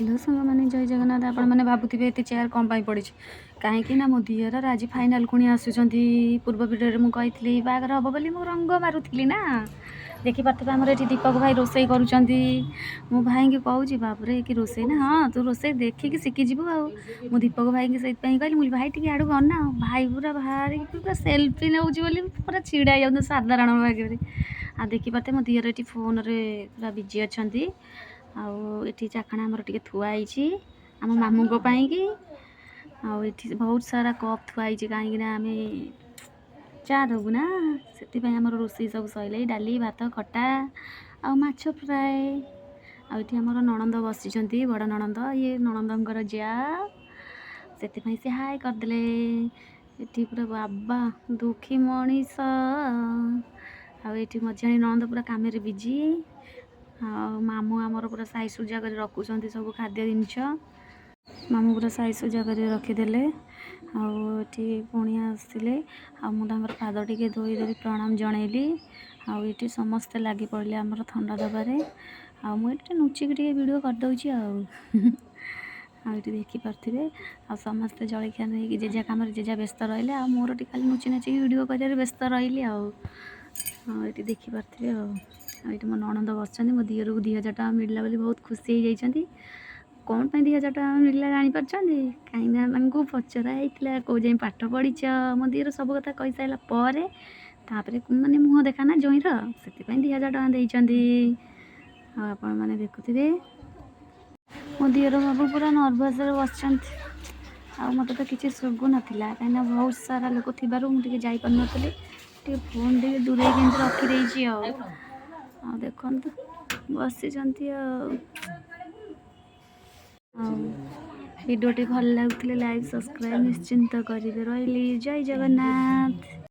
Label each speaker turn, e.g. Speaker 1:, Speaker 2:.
Speaker 1: Hello ସାଙ୍ଗମାନେ, ଜୟ ଜଗନ୍ନାଥ। ଆପଣମାନେ ଭାବୁଥିବେ ଏତେ ଚେୟାର କ'ଣ ପାଇଁ ପଡ଼ିଛି? କାହିଁକି ନା ମୋ ଦିଅରର ଆଜି ଫାଇନାଲ୍ କୁଣିଆ ଆସୁଛନ୍ତି। ପୂର୍ବ ଭିଡ଼ିଓରେ ମୁଁ କହିଥିଲି ବାହାଘର ହେବ ବୋଲି, ମୁଁ ରଙ୍ଗ ମାରୁଥିଲି ନା। ଦେଖିପାରୁଥିବେ, ଆମର ଏଠି ଦୀପକ ଭାଇ ରୋଷେଇ କରୁଛନ୍ତି। ମୁଁ ଭାଇଙ୍କି କହୁଛି, ବାପରେ କି ରୋଷେଇ ନା! ହଁ, ତୁ ରୋଷେଇ ଦେଖିକି ଶିଖିଯିବୁ। ଆଉ ମୁଁ ଦୀପକ ଭାଇଙ୍କି ସେଇଥିପାଇଁ କହିଲି, ମୁଁ କହିଲି, ଭାଇ ଟିକେ ଆଡ଼କୁ ଅନା। ଭାଇ ପୁରା ବାହାରିକି ପୁରା ସେଲ୍ଫି ନେଉଛି ବୋଲି ପୁରା ଛିଡ଼ା ହେଇଯାଉଛନ୍ତି ସାଧାରଣ ଭାବରେ। ଆଉ ଦେଖିପାରୁଥିବେ, ମୋ ଦିଅର ଏଠି ଫୋନରେ ପୁରା ବିଜି ଅଛନ୍ତି। ଆଉ ଏଠି ଚାଖଣା ଆମର ଟିକେ ଥୁଆ ହେଇଛି ଆମ ମାମୁଁଙ୍କ ପାଇଁକି। ଆଉ ଏଠି ବହୁତ ସାରା କପ୍ ଥୁଆ ହେଇଛି, କାହିଁକିନା ଆମେ ଚା ଦେବୁ ନା, ସେଥିପାଇଁ। ଆମର ରୋଷେଇ ସବୁ ସରିଲାଣି, ଡାଲି, ଭାତ, ଖଟା ଆଉ ମାଛ ଫ୍ରାଏ। ଆଉ ଏଠି ଆମର ନଣନ୍ଦ ବସିଛନ୍ତି, ବଡ଼ ନଣନ୍ଦ। ଇଏ ନଣନ୍ଦଙ୍କର ଯା, ସେଥିପାଇଁ ସେ ହାଏ କରିଦେଲେ। ଏଠି ପୁରା ବାବା ଦୁଃଖୀ ମଣିଷ। ଆଉ ଏଠି ମଝିଆଣି ନଣନ୍ଦ ପୁରା କାମରେ ବିଜି। ଆଉ ମାମୁଁ ଆମର ପୁରା ସାଇ ସୁଜା କରି ରଖୁଛନ୍ତି ସବୁ ଖାଦ୍ୟ ଜିନିଷ। ମାମୁଁ ପୁରା ସାଇ ସୁଜା କରି ରଖିଦେଲେ। ଆଉ ଏଠି କୁଣିଆ ଆସିଥିଲେ ଆଉ ମୁଁ ତାଙ୍କର ପାଦ ଟିକେ ଧୋଇଦେଲି, ପ୍ରଣାମ ଜଣେଇଲି। ଆଉ ଏଠି ସମସ୍ତେ ଲାଗି ପଡ଼ିଲେ ଆମର ଥଣ୍ଡା ଦେବାରେ। ଆଉ ମୁଁ ଏଠି ଲୁଚିକି ଟିକେ ଭିଡ଼ିଓ କରିଦେଉଛି। ଆଉ ଆଉ ଏଠି ଦେଖିପାରୁଥିବେ, ଆଉ ସମସ୍ତେ ଜଳଖିଆ ନେଇକି ଯେଝା କାମରେ ଯେଝା ବ୍ୟସ୍ତ ରହିଲେ। ଆଉ ମୋର ଟିକେ ଖାଲି ନୁଚି ନାଚିକି ଭିଡ଼ିଓ କରିବାରେ ବ୍ୟସ୍ତ ରହିଲି। ଆଉ ଆଉ ଏଠି ଦେଖିପାରୁଥିବେ, ଆଉ ଆଉ ଏଠି ମୋ ନଣନ୍ଦ ବସିଛନ୍ତି। ମୋ ଦିଅରକୁ 2000 ଟଙ୍କା ମିଳିଲା ବୋଲି ବହୁତ ଖୁସି ହେଇଯାଇଛନ୍ତି। କ'ଣ ପାଇଁ 2000 ଟଙ୍କା ମିଳିଲା ଜାଣିପାରୁଛନ୍ତି? କାହିଁକିନା ତାଙ୍କୁ ପଚରା ହେଇଥିଲା, କେଉଁ ଯାଏଁ ପାଠ ପଢ଼ିଛ? ମୋ ଦିଅର ସବୁ କଥା କହିସାରିଲା ପରେ ତାପରେ ମାନେ ମୁହଁ ଦେଖା ନା ଜୋଇଁର, ସେଥିପାଇଁ 2000 ଟଙ୍କା ଦେଇଛନ୍ତି। ଆଉ ଆପଣମାନେ ଦେଖୁଥିବେ, ମୋ ଦିଅର ବାବୁ ପୁରା ନର୍ଭସରେ ବସିଛନ୍ତି। ଆଉ ମୋତେ ତ କିଛି ଶୁଭୁନଥିଲା, କାହିଁକିନା ବହୁତ ସାରା ଲୋକ ଥିବାରୁ ମୁଁ ଟିକେ ଯାଇପାରୁନଥିଲି। ଟିକେ ଫୋନ୍ ଟିକେ ଦୂରେଇକି ଏମିତି ରଖିଦେଇଛି। ଆଉ ଆଉ ଦେଖନ୍ତୁ, ବସିଛନ୍ତି। ଆଉ ଆଉ ଭିଡ଼ିଓଟି ଭଲ ଲାଗୁଥିଲେ ଲାଇକ୍, ସବସ୍କ୍ରାଇବ୍ ନିଶ୍ଚିନ୍ତ କରିବେ। ରହିଲି, ଜୟ ଜଗନ୍ନାଥ।